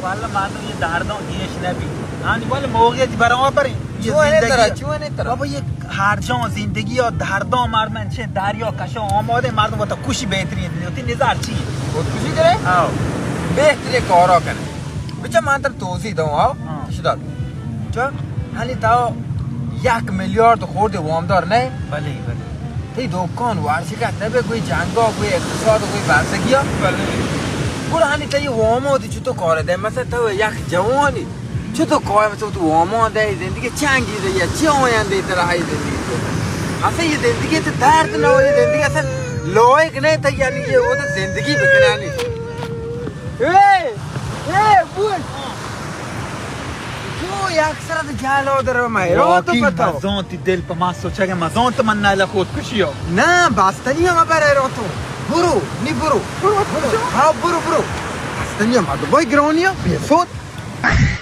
واللہ مردم یہ درداں گیش نبی. ہانی بل موقع تی برابر ہیں. یہ چونے زندگی ترا، ہے. چونے ترا. بابا یہ ہر جان زندگی یا درداں مردم انچے دریا کشا آمادے مردم وتا کشی بہترین دنیا. تی نظر چی؟ خودکشی کرے؟ آو. بہترین کارا کنے. بچا من تر توضیح دوں، آو. ہاں. شداد. چا؟ ہانی تا یک میلیارد خورد وامدار نہ؟ بلے، بلے. تئی دکان ورشکست نہ بے، کوئی جنگا، کوئی اقتصاد، کوئی بزگیا. بلے. گڑا ہانی تئی وامو دی چطور کار دے؟ مثلا تو یک جوانی، چطور کار، مثلا تو وامان دے، زندگی چنگی دے، یا چی آیندہ ترا ہے زندگی تو؟ اصلا یہ زندگی تو درد نہ ہو، یہ زندگی اصلا لائق نہیں تھا، یعنی یہ وہ تو زندگی بکنانی. اے، اے، بوش. تو یک سر تو جالو در میں، رو تو واقعی پتو. مزان تی دل پہ ما سوچگ ء مزان تو من نائلہ خودکشی ہو. نہ، بستنی ہم برے رو تو. برو، نی برو. برو، برو. ہاں، برو، برو. بستنی ہم تو بھائی گرانی ہو، بے سوت.